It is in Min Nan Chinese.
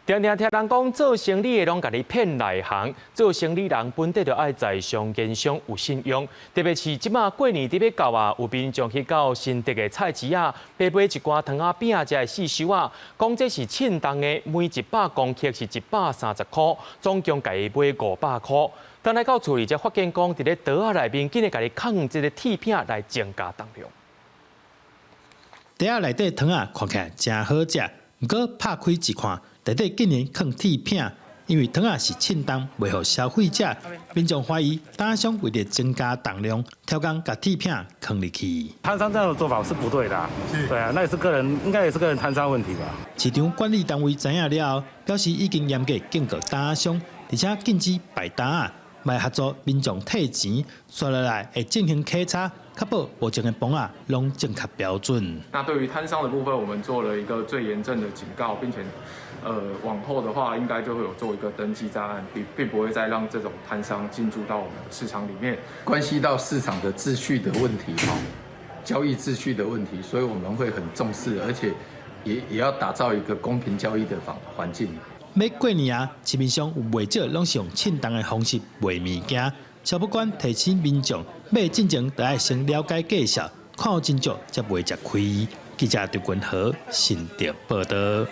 定定聽人講做生理的攏共你騙內行，做生理人本底就愛在商言商有信用。特別是這馬過年佇欲到啊，有民眾去到新竹的菜市仔，買買一寡糖仔餅，才會四收仔，講這是稱重的，每100公克是130箍，總共共伊買500箍。轉來到厝裡才發現講，佇咧袋仔內面竟然共你囥這个鐵片來增加重量。袋仔內底糖仔看起來誠好食，毋過拍開一看，內底竟然囥鐵片，因為糖仔是稱重，賣予消費者。民眾懷疑攤商為著增加重量，刁工共鐵片囥入去。攤商這樣的做法是不對的，對啊，那也是個人，應該也是個人攤商問題吧。市場管理單位知影了後，表示已經嚴格警告攤商，而且禁止擺攤仔，嘛會協助民眾退錢，紲落來會進行檢查，確保目前的磅仔攏正確標準。那對於攤商的部分，我們做了一個最嚴正的警告，並且，往後的話應該就會有做一個登記在案，並不會再讓這種攤商進駐到我們的市場裡面。關係到市場的秩序的問題，哈，交易秩序的問題，所以我們會很重視，而且也要打造一個公平交易的環境。欲過年啊，市面上有袂少攏是用稱重的方式賣物件。消保官提醒民眾買進前，著愛先了解價數，看有真足才袂食虧。記者張君和新竹報導。